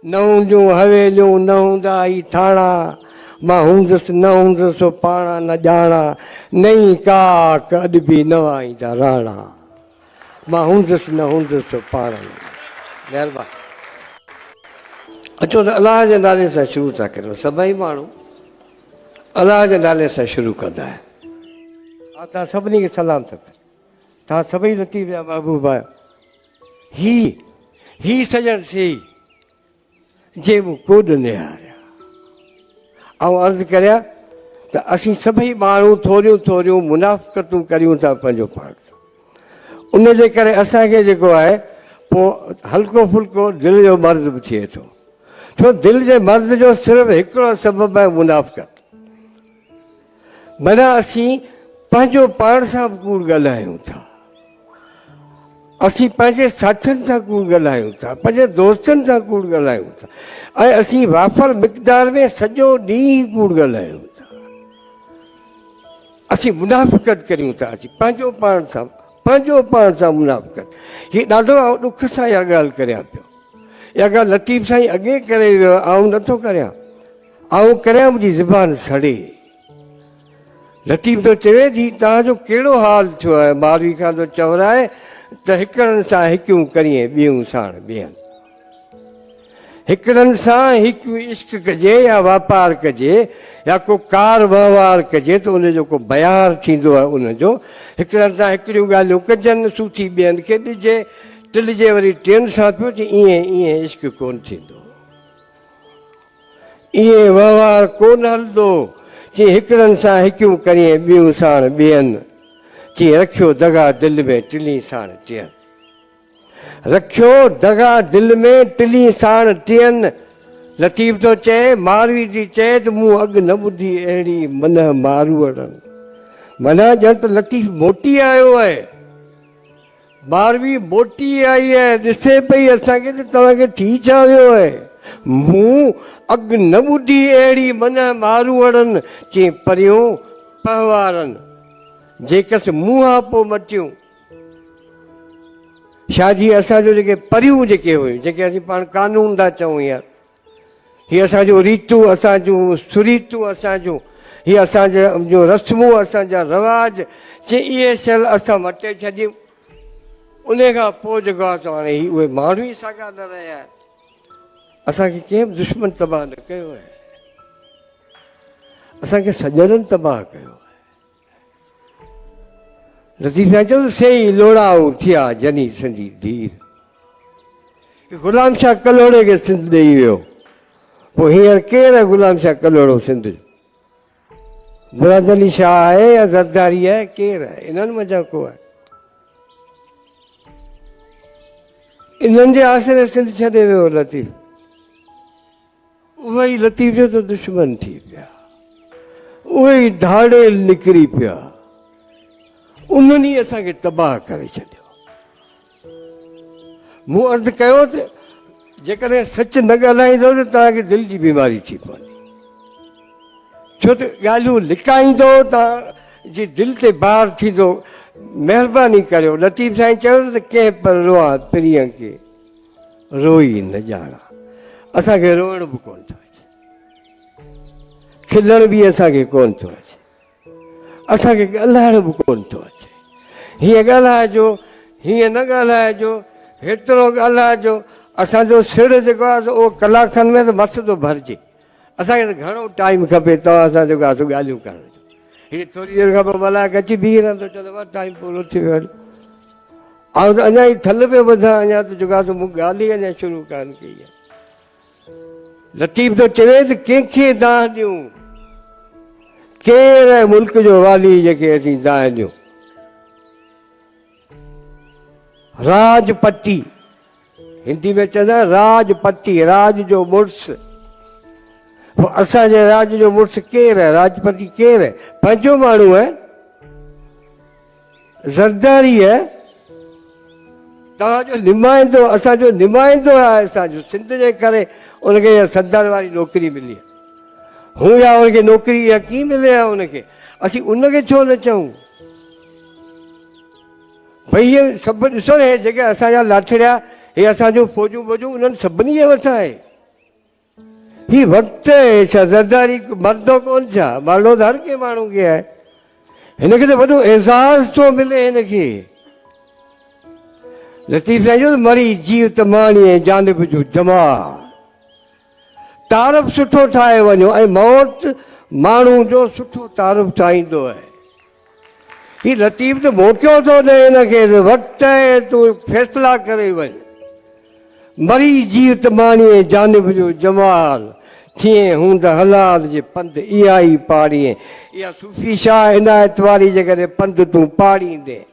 نه هونديون حويليون نه هوندا هي ٿاڻا، مان هوندس نه هوندس سو پاڻ نه ڄاڻان، نئين ڪاڪ اڏبي نوان ايندا راڻا، مان هوندس نه هوندس سو پاڻ نه ڄاڻان. مهرباني. اچو ته الله جي نالي سان شروع ٿا ڪريون. سڀئي ماڻهو الله جي نالي سان شروع ڪندا آهن. آء توهان سڀني کي سلام ٿو ڪريان. توهان سڀئي لطيف جا محبوب آهيو. هي هي سڄڻ سي جي مون ڪوڏ نهاريا. آئون عرض ڪريان ته اسين سڀئي ماڻهو ٿوريون ٿوريون منافقتون ڪريون ٿا پنهنجو پاڻ سان. ان جي ڪري اسان کي جيڪو آهي پوء هلڪو ڦلڪو دل جو مرض به ٿئي ٿو. ڇو دل جي مرض جو صرف هڪڙو سبب آهي منافقت. معنيٰ اسين پنهنجو پاڻ سان به ڪوڙ ڳالهايون ٿا. اسين پنهنجي ساٿين سان ڪوڙ ڳالهايون ٿا، پنهنجي دوستن سان ڪوڙ ڳالهايون ٿا ۽ اسين وافر مقدار ۾ سڄو ڏينهن ڪوڙ ڳالهايون ٿا. اسين منافقت ڪريون ٿا، اسين پنهنجو پاڻ سان پنهنجو پاڻ سان منافقت. هي ڏاڍو آئون ڏک سان اها ڳالهه ڪريان پيو. اها ڳالهه لطيف سائين اڳي ڪري ويو، آئون نٿو ڪريان. آئون ڪريان منهنجي زبان سڙي. لطيف ٿو چوي ته هي توهان جو ڪهڙو حال ٿيو آهي؟ ماروي کان ٿو چورائي ته هڪڙن سان هڪيون ڪرين ٻيون ساڻ ٻين. هڪڙن سان هڪيون عشق ڪجي يا واپار ڪجي يا ڪو ڪار وهنوار ڪجي ته ان جو ڪو بيار ٿيندو آهي ان جو هڪڙن سان هڪڙيون ڳالهيون ڪجن سوٿي ٻين کي ڏجي ٽلجي وري ٽين سان پيو چي ائين ائين عشق ڪونه ٿيندو. ائين وهنوار ڪو نه هلندو، چي هڪڙن سان هڪيون ڪرين ٻيون ساڻ ٻين، چي رکيو دغا دل ۾ ٽلين ساڻ ٽين. رکيو دغا دل ۾ ٽلين ساڻ ٽين. لطيف ٿو چئي، ماروي ٿي چئي ته مون اڳ نه ٻڌي اهڙي منهن ماروئڙن. معنيٰ ڄڻ ته لطيف موٽي آيو آهي. ماروي موٽي آئي ۽ ڏسي پئي اسان کي ته توهان کي ٿي ڇا ويو آهي؟ مون اڳ نه ٻڌي اهڙي منهن ماروئڙن، چين پريون پنهوارن، جيڪس منهان پوء مٽيون. شاهه جي اسان جو جيڪي پريون جيڪي هيون، جيڪي اسين پاڻ قانون ٿا چئون هينئر، هي اسان جون ريتون، اسان جون سريتون، اسان جون هي اسان جون رسمون، اسان جا رواج، چي اهي شل اسان مٽي ڇڏيون. انهي کان پوء جيڪو آهي سو هاڻي هي اهي ماڻهو ئي ساڳيا نه رهيا آهن. اسان کي ڪنهن به دشمن تباهه نه ڪيو آهي. اسان کي سڄڻن تباهه ڪيو آهي. لطيف سائين چيو ته سيئي لوڙائو ٿيا جني سندي ڌير. غلام شاهه ڪلهوڙي کي سنڌ ڏيئي ويو. پوء هينئر ڪير آهي غلام شاهه ڪلهوڙو سنڌ جو؟ مراد علي شاهه آهي يا زرداري آهي ڪير آهي؟ انهن منجهان ڪو آهي؟ انهن جي آسري سنڌ ڇڏي ويو لطيف. اهي ئي لطيف جو ته دشمن ٿي پيا، اهي ئي ڌاڙيل نڪري پيا، انهن ئي اسان کي تباهه ڪري ڇڏيو. مون عرض ڪيو ته جيڪڏهن سچ نه ڳالهائيندو ته توهان کي دل جي بيماري ٿي پوندي، ڇو ته ڳالهيون لڪائيندو توهان جي دل تي بار ٿيندو. مهرباني ڪريو. لطيف سائين چيو ته ڪنهن پر روئان پرينء کي. روئي نه ڄاڻان. اسان کي روئڻ به ڪونه ٿو اچي. کلڻ به اسان کي ڪونه ٿو اچي. اسان کي ڳالهائڻ به ڪونه ٿو اچي. هيئن ڳالهائجو، هيئن نه ڳالهائجو، هيترو ڳالهائجو. اسان جو سڙ جيڪو آهي سو اهو ڪلاڪ کن ۾ ته مس ٿو ڀرجي. اسان کي ته گهڻو ٽائيم کپي توهان سان جيڪو آهي سو ڳالهيون ڪرڻ جو. هي ٿوري دير کان پوء ملائڪ اچي بيهي رهندو، چوندو بس ٽائيم پورو ٿي ويو هلو. آئون ته اڃا ئي ٿل پيو ٻڌان، اڃا ته جيڪو آهي سو مون ڳالهه ئي اڃا شروع ڪانه ڪئي آهي. لطيف ٿو چوي ته ڪنهن کي دانهن ڏيون، ڪير آهي ملڪ جو والي جنهن کي اسين دانهن ڏيون. راج پتي، هندي ۾ چوندا آهن راج پتي، راڄ جو مڙس. پوء اسان جي راڄ جو مڙس ڪير آهي؟ راجپتي ڪير آهي؟ پنهنجو ماڻهو آهي، زرداري آهي، توهان جو نمائندو، اسان جو نمائندو آهي، اسان جو سنڌ جي ڪري ان کي اها سردار واري نوڪري ملي آهي. هون يا ان کي نوڪري اها ڪيئن ملي آهي ان کي؟ اسين ان کي ڇو نه چئون؟ ڀئي هي سڀ ڏسو نه، هي جيڪي اسان جا لاٺڙيا، هي اسان جون فوجون بوجون انهن سڀني جي مٿان آهي. هي وقت آهي ڇا زرداري مرندو ڪون ڇا؟ مرڻو ته هر ڪنهن ماڻهو کي آهي. هن کي ته وڏو اعزاز ٿو ملي هن کي. لطيف سائين چيو ته مري جيء ته ماڻيين جانب جو جمال. تعارف سٺو ٺاهي وڃو ۽ موت ماڻهو جو سٺو تعارف ٺاهيندو آهي. هي لطيف ته موقعو ٿو ڏئي هن کي ته وقت آهي تون فيصلا ڪري وڃ. مري جيء ته ماڻيين جانب جو جمال، ٿئين هوند حلال جي پنڌ اها ئي پاڙيين. اها صوفي شاهه عنايت واري جيڪڏهن پنڌ تون پاڙيندين،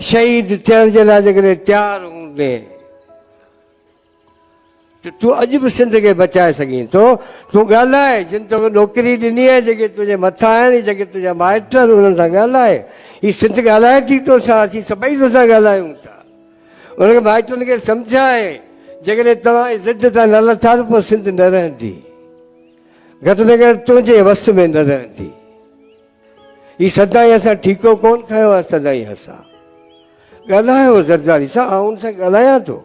شهيد ٿيڻ جي لاء جيڪڏهن تيار هوندين، ته تون اڄ به سنڌ کي بچائي سگهين ٿو. تون ڳالهاء، جن توکي نوڪري ڏني آهي، جيڪي تنهنجي مٿان آهن، جيڪي تنهنجا مائٽ آهن، انهن سان ڳالهاء. هي سنڌ ڳالهائي ٿي توسان، اسين سڀئي توسان ڳالهايون ٿا. انهن کي مائٽن کي سمجهاء، جيڪڏهن توهان ضد تان نه لٿا ته پوء سنڌ نه رهندي. گهٽ ۾ گهٽ تنهنجي وس ۾ نه رهندي. هي سدائين اسان ٺيڪو ڪونه کنيو آهي، سدائين اسان. ڳالهايو زرداري سان، آئون ان سان ڳالهايان ٿو،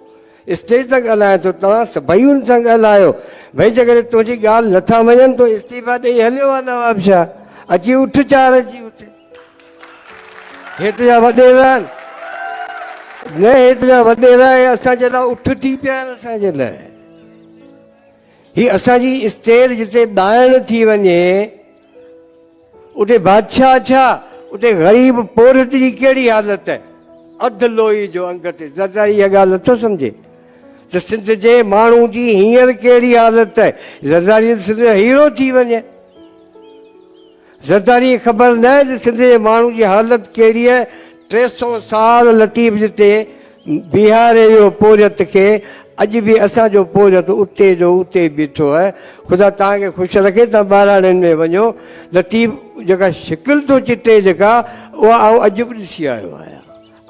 اسٽيج تان ڳالهايان ٿو، توهان سڀئي ان سان ڳالهايو، ڀئي جيڪڏهن تنهنجي ڳالهه نٿا مڃن تون استعيفا ڏئي هليو آ نوابشاهه، اچي اٺ چار اچي اتي. هي تنهنجا وڏيرا آهن، نه هي تنهنجا وڏيرا هي اسان جي لاء اٺ ٿي پيا آهن اسان جي لاء. هي اسان جي اسٽيج جتي ڏائڻ ٿي وڃي اتي بادشاهه ڇا، اتي غريب پورهيت جي ڪهڙي حالت؟ اڌ لوئي جو انگ تي زرداري اها ڳالهه نٿو سمجهي ته سنڌ جي ماڻهو جي هينئر ڪهڙي حالت آهي. زرداري ته سنڌ جو هيرو ٿي وڃي. زرداري کي خبر ناهي ته سنڌ جي ماڻهو جي حالت ڪهڙي آهي. 300 سال لطيف جتي بيهاري ويو پورهيت کي، اڄ به اسان جو پورهيت اتي جو اتي بيٺو آهي. خدا توهان کي خوش رکي، توهان ٻهراڙين ۾ وڃو، لطيف جيڪا شڪل ٿو چٽي جيڪا، اها آئون اڄ به ڏسي آيو آهيان.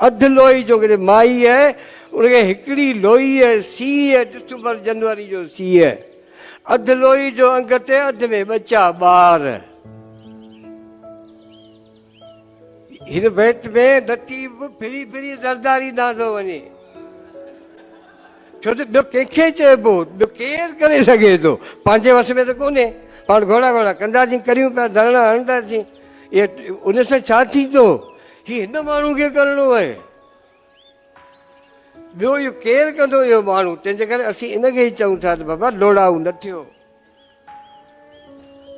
اڌ لوئي جو ڪٿي مائي آهي، ان کي هڪڙي لوئي آهي، سيء ڊسمبر جنوري جو سيء، اڌ لوئي جو انگ تي اڌ ۾ ٻچا ٻار. هن بيت ۾ لطيف به ڦري ڦري زرداري ڏانهن ٿو وڃي، ڇو ته ٻيو ڪنهن کي چئبو، ٻيو ڪير ڪري سگهي ٿو، پنهنجي وس ۾ ته ڪونهي. پاڻ گهوڙا گهوڙا ڪنداسين، ڪريون پيا، ڌرڻا هڻنداسين، اهي ان سان ڇا ٿيندو؟ هي هن ماڻهو کي ڪرڻو آهي، ٻيو اهو ڪير ڪندو اهو ماڻهو؟ تنهن جي ڪري اسين ان کي ئي چئون ٿا ته بابا لوڙائو نه ٿيو.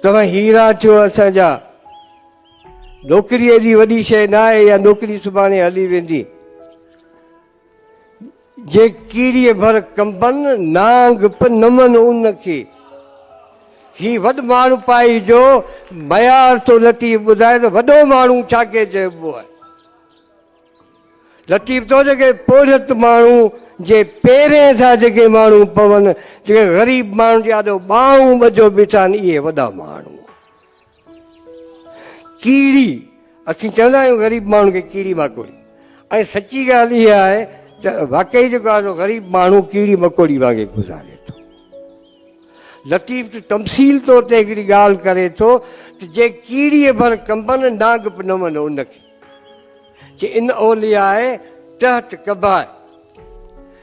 توهان هيرا ٿيو اسان جا. نوڪري ايڏي وڏي شيء نه آهي يا نوڪري سڀاڻي هلي ويندي. جي ڪيڙيء ڀر ڪنبن، نانگ به نمن ان کي. هي وڏ ماڻهپائي جو معيار ٿو لطيف ٻڌائي ته وڏو ماڻهو ڇا کي چئبو آهي. لطيف ٿو جيڪي پورهيت ماڻهو جي پيرين ٿا جيڪي ماڻهو پون، جيڪي غريب ماڻهن جي آڏو ٻانهون ٻڌيو بيٺا آهن، اهي وڏا ماڻهو. ڪيڙي، اسين چوندا آهيون غريب ماڻهن کي ڪيڙي ماڪوڙي ۽ سچي ڳالهه اها آهي ته واقعي جيڪو آهي سو غريب ماڻهو ڪيڙي مڪوڙي وانگي گذاري ٿو. لطيف ته تمثيل طور تي هڪڙي ڳالهه ڪري ٿو ته جي ڪيڙيء ڀر ڪنبن، نانگ به نه من ان کي. چي ان اولياء تحت قباء،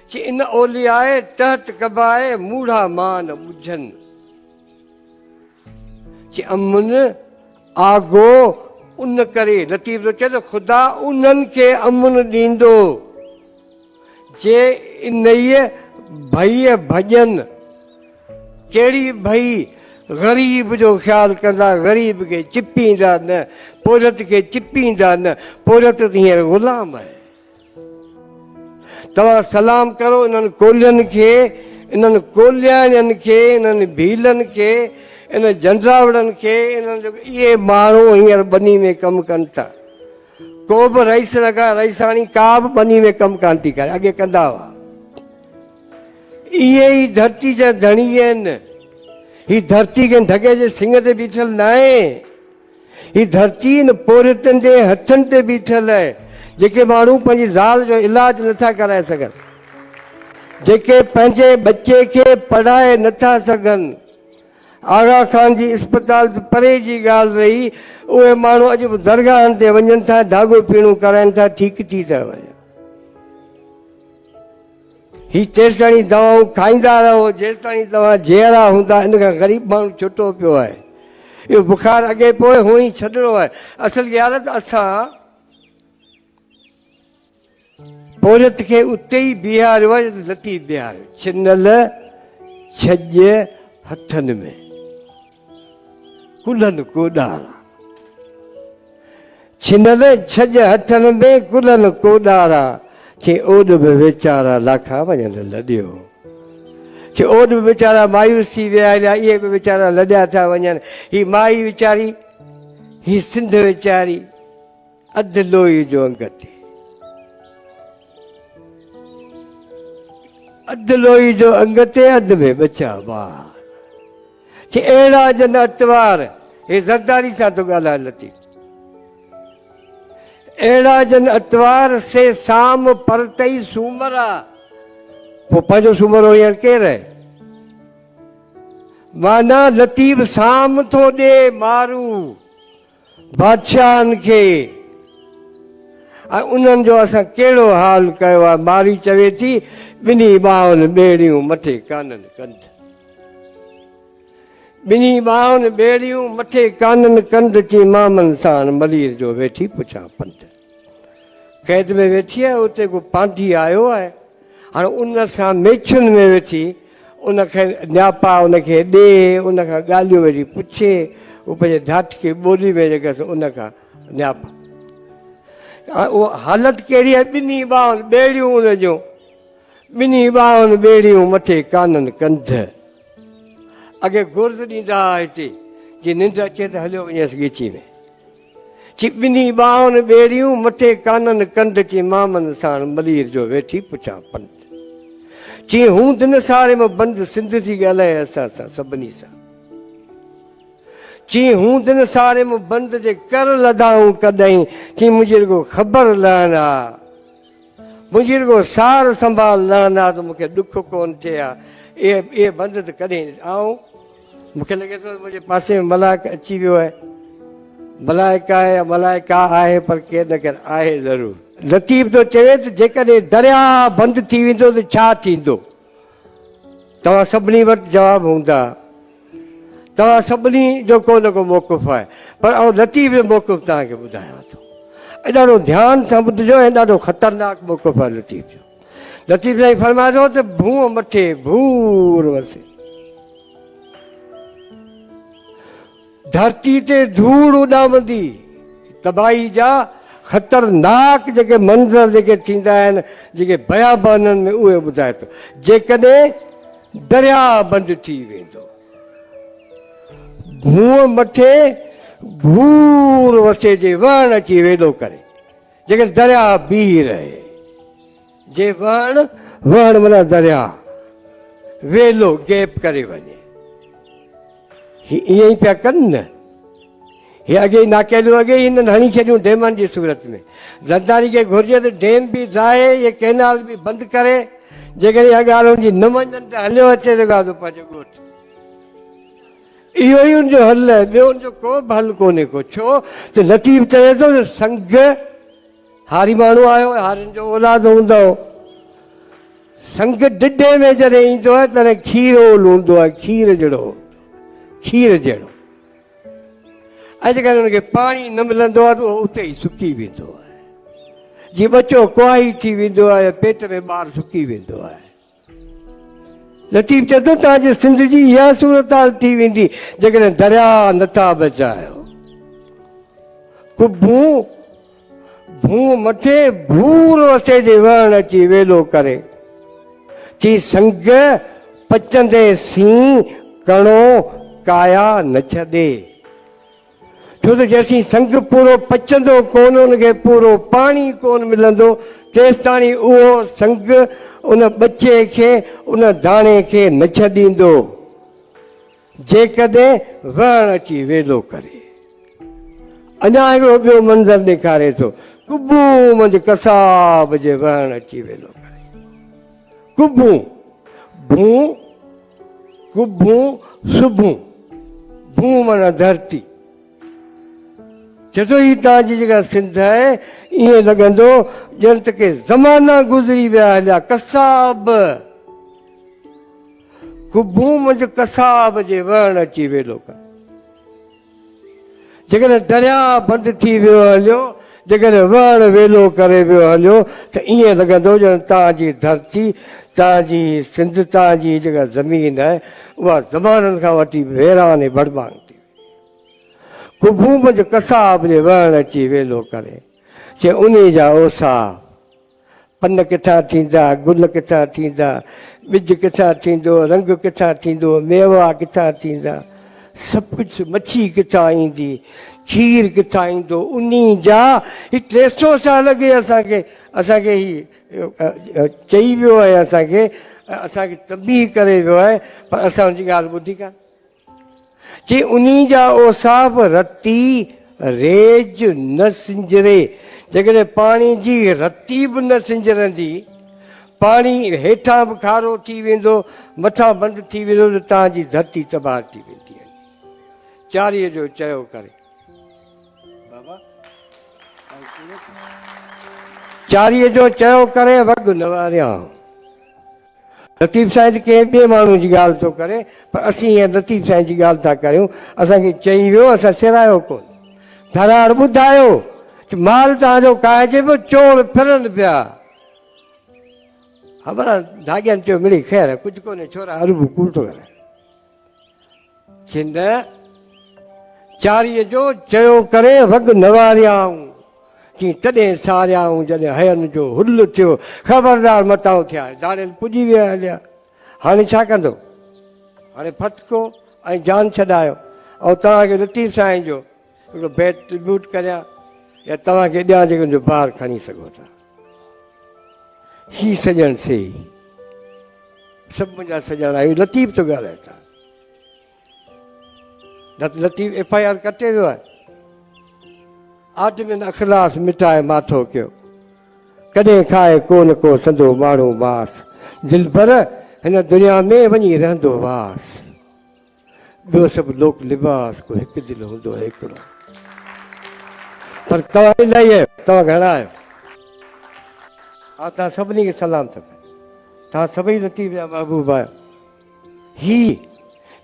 چي ان اولياء تحت قباء موڙها مان ٻجهن. چي امن آگو ان ڪري، لطيف ٿو چئي ته خدا انهن کي امن ڏيندو جي انهيء ڀئيء ڀڄن. ڪهڙي ڀئي؟ غريب جو خيال ڪندا، غريب کي چپيندا نه، پورهيت کي چپيندا نه، پورهيت ته هينئر غلام آهي. توهان سلام ڪرو انهن ڪولهين کي، انهن ڪولهياڻين کي، انهن ڀيلن کي، انهن جنڊراوڙن کي، انهن جو اهي ماڻهو هينئر ٻني ۾ ڪم ڪن ٿا. ڪو به رئيس لڳا رئيساڻي ڪا به ٻني ۾ ڪم ڪانه ٿي ڪري، اڳي ڪندا هئا. اهي ئي ڌرتي جا ڌڻي آهن. هي ڌرتي ڪنهن ڍڳي جي سڱ تي بيٺل ناهي. هي ڌرتي ان پورهيتن جي هٿن تي بيٺل آهي، جيڪي ماڻهو پنهنجي زال جو علاج نٿا ڪرائي سگهن، جيڪي پنهنجي ٻچي کي پڙهائي نٿا سگهن. آغا خان جي اسپتال ته پري جي ڳالهه رهي، اهي ماڻهو اڄ به درگاهن تي وڃن ٿا، ڌاڳو پيڻو ڪرائين ٿا، ٺيڪ ٿي ٿا وڃن. هي تيستاڻي دوائون کائيندا رهو جيستاڻي توهان جيئرا هوندا. ان کان غريب ماڻهو ڇٽو پيو آهي. اهو بخار اڳي پوء هونئن ئي ڇڏڻو آهي. اصل ڳالهه ته اسان پورهيت کي اتي ئي بيهاريو آهي جتي لطيف بيهاريو. ڇنل ڇڄ هٿن ۾، ڪلهن ڪوڏارا. ڇنل ڇڄ هٿن ۾، ڪلهن ڪوڏارا. چي اوڏ به ويچارا لاکا وڃن لڏيو. چي اوڏ به ويچارا مايوس ٿي ويا هليا، اهي به ويچارا لڏيا ٿا وڃن. هي مائي ويچاري، هي سنڌ ويچاري. اڌ لوئي جو انگ تي، اڌ لوئي جو انگ تي، اڌ ۾ ٻچا ٻار. چي اهڙا جن اتوار، هي زرداري سان ٿو ڳالهائي لطيف، اهڙا جن اتوار سي سام پرتئي سومرا. پوء پنهنجو سومرو هينئر ڪير آهي؟ معنيٰ لطيف سام ٿو ڏي مارو بادشاهن کي ۽ انهن جو اسان ڪهڙو حال ڪيو آهي. مارئي چوي ٿي، ٻنهي ٻانهن ٻيڙيون مٿي ڪانن ڪنڌ. ٻنهي ٻانهن ٻيڙيون مٿي ڪانن ڪنڌ، چي مامن ساڻ ملير جو ويٺي پڇان پنڌ. قيد ۾ ويٺي آهي، اتي ڪو پانڌي آيو آهي، هاڻي ان سان ميڇن ۾ ويٺي ان کي نياپا ان کي ڏي، ان کان ڳالهيون ويٺي پڇي، هو پنهنجي ڍاٽڪي ٻولي ۾ جيڪا سو ان کان نياپا. اهو حالت ڪهڙي آهي، ٻنهي ٻانهن ٻيڙيون ان جون، ٻنهي ٻانهن ٻيڙيون مٿي ڪانن ڪنڌ. اڳي گرز ڏيندا هئا هتي، جي ننڊ اچي ته هليو وڃيس ڳچي ۾. چي ٻنهي ٻانهن ٻيڙيون، مٿي ڪانن ڪنڌ، چي مامن ساڻ ملير جو ويٺي پڇان پنڌ. چي هوند نه ساريم بند، سنڌ ٿي ڳالهائي اسان سان سڀني سان. چي هوند نه ساريم بند، جي ڪر لڌائون ڪڏهين، چي منهنجي رڳو خبر لهن ها. منهنجي رڳو سار سنڀال لهن ها ته مون کي ڏک ڪونه ٿئي ها. اهي اهي بند ته ڪڏهن آئون مون کي لڳي ٿو ته منهنجي پاسي ۾ ملائڪ اچي ويو آهي. ملائڪ آهي يا ملائڪا آهي پر ڪير نه ڪير آهي ضرور. لطيف ٿو چوي ته جيڪڏهن درياهه بند ٿي ويندو ته ڇا ٿيندو؟ توهان سڀني وٽ جواب هوندا. توهان سڀني جو ڪو نه ڪو موقف آهي پر آئون لطيف جو موقف توهان کي ٻڌايان ٿو ۽ ڏاڍو ڌيان سان ٻڌجو ۽ ڏاڍو خطرناڪ موقف آهي لطيف جو. لطيف سائين فرمائي ٿو ته ڀونء مٿي ڀور وسي، ڌرتي تي ڌوڙ اڏامندي، تباهي جا خطرناڪ جيڪي منظر جيڪي ٿيندا آهن جيڪي بيابانن ۾ اهي ٻڌائي ٿو. جيڪڏهن درياء بند ٿي ويندو، ڀونء مٿي ڀور وسي جي وهڻ اچي ويلو ڪري، جيڪڏهن درياء بيهي رهي، جي وهڻ، وهڻ معنيٰ درياء، ويلو گيپ ڪري وڃي. هي ائين ئي پيا ڪن نه. هي اڳي ئي ناڪيلون اڳي ئي هنن هڻي ڇڏيون ڊيمن جي صورت ۾. زرداري کي گهرجي ته ڊيم به ڊاهي اهي ڪئنال به بند ڪري. جيڪڏهن اها ڳالهه هن جي نه مڃن ته هليو اچي جيڪو آهي سو پنهنجو ڳوٺ. اهو ئي ان جو حل آهي ٻيو ان جو ڪو به حل ڪونهي ڪو. ڇو ته لطيف چوي ٿو ته سنگ هاري ماڻهو آهيو ۽ هارين جو اولاد هوندؤ. سنگ ڊڍي ۾ جڏهن ايندو آهي تڏهن کيرول هوندو آهي، کير جهڙو هوندو آهي، کير جهڙو. ۽ جيڪڏهن ان کي پاڻي نه ملندو آهي ته اهو اتي ئي سڪي ويندو آهي. جيئن ٻچو ڪوهائي ٿي ويندو آهي يا پيٽ ۾ ٻار سڪي ويندو آهي. لطيف چئي ٿو توهان جي سنڌ جي اها صورتحال ٿي ويندي جيڪڏهن درياء نٿا بچايو. قبون ڀونء مٿي ڀور وسي جي وهڻ اچي ويلو ڪري. چي سنگ پچندي سين ڪڻو ڪايا نه ڇڏي. ڇو ته جيسين سنگ پورو پچندو ڪونه، ان کي پورو پاڻي ڪونه ملندو، تيستاڻي اهو سنگ ان ٻچي کي، ان داڻي کي نه ڇڏيندو، جيڪڏهن وهڻ اچي ويلو ڪري. اڃا هڪڙو ٻيو منظر ڏيکاري ٿو، قبون منجهه قصاب جي وهڻ اچي ويلو ڪري. قبون، ڀون، قبون، سڀون، ڀون معنيٰ ڌرتي. چئي ٿو هي توهان جي جيڪا سنڌ آهي ائين لڳندو ڄڻ ته ڪي زمانا گذري ويا هليا قصاب قبون منجهه قصاب جي وهڻ اچي ويلو ڪر. جيڪڏهن درياء بند ٿي ويو هليو، جيڪڏهن وهڻ ويلو ڪري ويو هليو ته ائين لڳندو ڄڻ توهان جي ڌرتي، توهان جي هي سنڌ، توهان جي هي جيڪا زمين آهي، اها زمانن کان وٺي ويران ۽ ڀڙڀانگ ٿي وئي. قبون منجهه قصاب جي وهڻ اچي ويلو ڪري، چي انهي جا اوساهه. پن ڪٿان ٿيندا، گل ڪٿان ٿيندا، ٻج ڪٿان ٿيندو، رنگ ڪٿان ٿيندو، ميوا ڪٿان ٿيندا، سڀ ڪجهه مڇي ڪٿان ايندي، کير ڪٿان ايندو، انهي جا هي 300 سال اڳي اسان کي اسان کي هي چئي ويو آهي اسان کي اسان کي تنبيهه ڪري ويو آهي پر اسان ان جي ڳالهه ٻڌي ڪانه. چي انهي جا اوصاف رتي ريج نه سنجري، جيڪڏهن پاڻي جي رتي به نه سنجرندي، پاڻي هيٺان به کارو ٿي ويندو، مٿان بند ٿي ويندو ته توهان جي ڌرتي تباهه ٿي ويندي. چاريء جو چيو ڪري. بابا چاريء جو چيو ڪري وڳ نه واريان. لطيف سائين ته ڪنهن ٻئي ماڻهوء جي ڳالهه ٿو ڪري، پر اسين هينئر لطيف سائين جي ڳالهه ٿا ڪريون. اسان کي چئي ويو، اسان سيرايو ڪونه. ڌراڙ ٻڌايو ته مال توهان جو کائجي پيو، چور ڦرن پيا. خبر آ، ڌاڳين چيو مڙئي خير، ڪجهه ڪونهي، ڇورا اربو ڪوڙ ٿو ڳالهائي. ڇند چاريء جو چيو ڪري وڳ نه واريائون، چي تڏهن ساريائون جڏهن هين جو هل ٿيو، خبردار متائون ٿيا، ڌاڙيل پڄي ويا هليا، هاڻي ڇا ڪندو؟ هاڻي ڦٿڪو ۽ جان ڇڏايو. آئون توهان کي لطيف سائين جو هڪڙو بيت ٽربيوٽ ڪريان يا توهان کي ڏيان جيڪو ان جو بار کڻي سگهو ٿا. هي سڄڻ سي ئي سڀ منهنجا سڄڻ آهيو. لطيف ٿو ڳالهائي ٿا. لطيف ايف I R ڪٽي ويو آهي. آدمين اخلاص مٽائي ماٿو ڪيو. ڪڏهن کائي ڪو نه ڪو سندو ماڻهو ماس. دلبر هن دنيا ۾ وڃي رهندو واس. ٻيو سڀ لوڪ لباس ڪو هڪ دل هوندو هيڪڙو. پر توهان الاهي آهيو، توهان گهڻا آهيو. آء توهان سڀني کي سلام ٿو ڪريان. توهان سڀئي لطيف جا محبوب آهيو. هي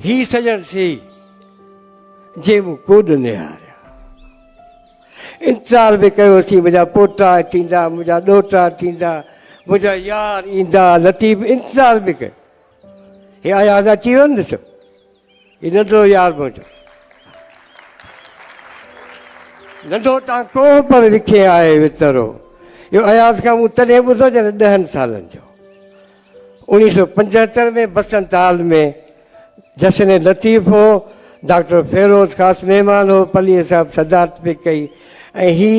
هي سڄڻ سي جي مون ڪوڏ نهاريا. انتظار به ڪيوسين منهنجا پوٽا ٿيندا، منهنجا ڏوهٽا ٿيندا، منهنجا يار ايندا. لطيف انتظار به ڪيو. هي اياز اچي ويو نه ڏسو هي ننڍڙو يار منهنجو ننڍو تان ڪوهه پر لکي آهي وترو. اهو اياز کان مون تڏهن ٻڌو جڏهن 10 سالن جو 1975 ۾ بسنت هال ۾ جشن لطيف هو، ڊاڪٽر فيروز خاص مهمان هو، پليء صاحب صدارت پئي ڪئي ۽ هي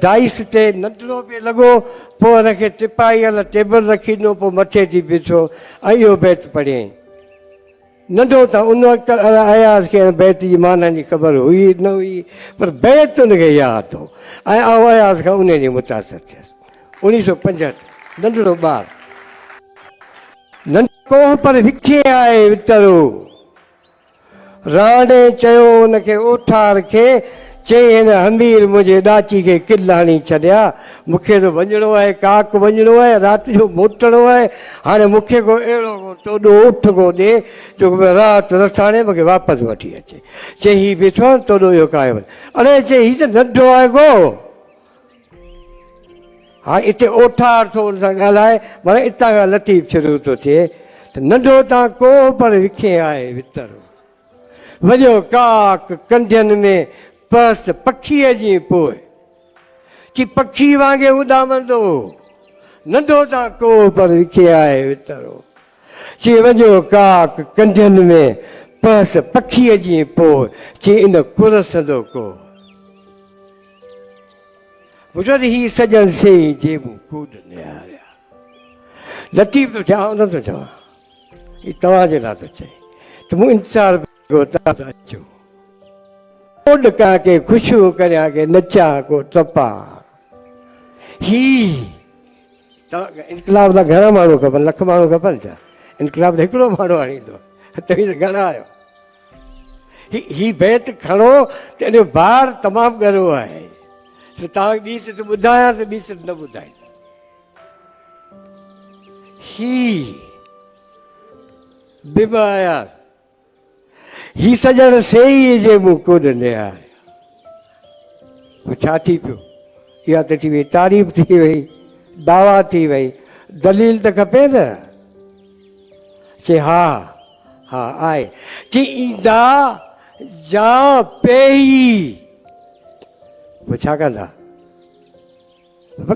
ڊائس تي ننڍڙو پئي لڳو، پوء هن کي ٽپائي لاء ٽيبل رکي ڏنو، پوء مٿي ٿي بيٺو ۽ اهو بيت پڙهيائين. ننڍو ته ان وقت اياز کي ان بيت جي معنيٰ جي خبر هئي نه هئي، پر بيت هن کي ياد هو ۽ آئون اياز کان انهيء ڏينهن متاثر ٿيس. 1975، ننڍڙو ٻار. ننڍو ڪوهه پر وکي آهي وترو. راڻي چيو ان کي اوٺار کي، چئي هن حمير منهنجي ڏاچي کي ڪل هڻي ڇڏيا، مون کي ته وڃڻو آهي، ڪاڪ وڃڻو آهي، رات جو موٽڻو آهي، هاڻي مون کي ڪو اهڙو ڪو توڏو اٺ ڪو ڏي، جو رات رساڻي مون کي واپس وٺي اچي. چئي هي بيٺو آهي نه توڏو اهو ڪاهي وڃ. اڙي چئي هي ته ننڍو آهي ڪو. هاڻي اتي اوٺار ٿو ان سان ڳالهائي، معنيٰ اتان کان لطيف شروع ٿو ٿئي ته ننڍو تان ڪوهه پر وکين آهي وتر. وڄيو ڪاڪ ڪنڍين ۾ پهس پکيء جي پوء. چي پکي وانگي اڏامندو هو. ننڍو تان ڪوهه پر وکين آهي وتر. چي وڄيو ڪاڪ ڪنڍين ۾ پهس پکيء جي پوء. چي ان ڪرسندو ڪوهه. ٻڌو ته هي سڄڻ سي جي مون ڪوڏ نهاريا. لطيف ٿو چئي، آئون نه ٿو چوان، هي توهان جي لاء ٿو چئي ته مون انتظار به ڪيو توهان ته اچو. ڪوڏ ڪيان ڪي خوشيون ڪريان ڪي نچان ڪو ٽپان. هي انقلاب لاء گهڻا ماڻهو کپن؟ لک ماڻهو کپن ڇا؟ انقلاب ته هڪڙو ماڻهو آڻيندو، توهين ته گهڻا آهيو. هي بيت کڻو ته ان جو بار تمام ڳرو آهي. سو توهان کي ٻي سٽ ٻڌايان ته ٻي سٽ نه ٻڌائيندس. هي به آيا هي سڄڻ سيئي جي مون ڪوڏ نهاريا. پوء ڇا ٿي پيو؟ اها ته ٿي وئي تعريف ٿي وئي، دعويٰ ٿي وئي، دليل ته کپي نه. چي ها ها آهي. چي ايندا جا پيئي. پوء ڇا ڪندا؟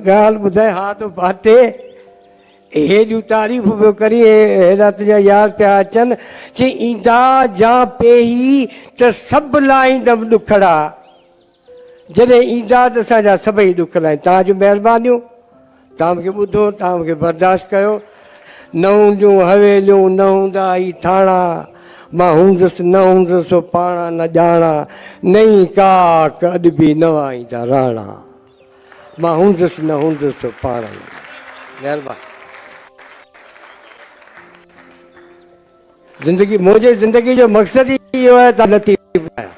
ڳالهه ٻڌائي ها ته ڀاٽي هيڏيون تعريفون پيو ڪرين، هيڏا تنهنجا يار پيا اچن، چي ايندا جا پيهي ته سڀ لاهيندم ڏکڙا، جڏهن ايندا ته اسان جا سڀئي ڏک لاهين. توهان جون مهربانيون، توهان مون کي ٻڌو، توهان مون کي برداشت ڪيو. نه هونديون حويليون، نه هوندا هي ٿاڻا، مان هوندس نه هوندس سو پاڻ نه ڄاڻان، نئين ڪاڪ اڏبي نوان ايندا راڻا. مان هوندس نه هوندس سو پاڻ نه. مهرباني. زندگي منهنجي زندگي جو مقصد ئي اهو آهي ته لطيف آهيان.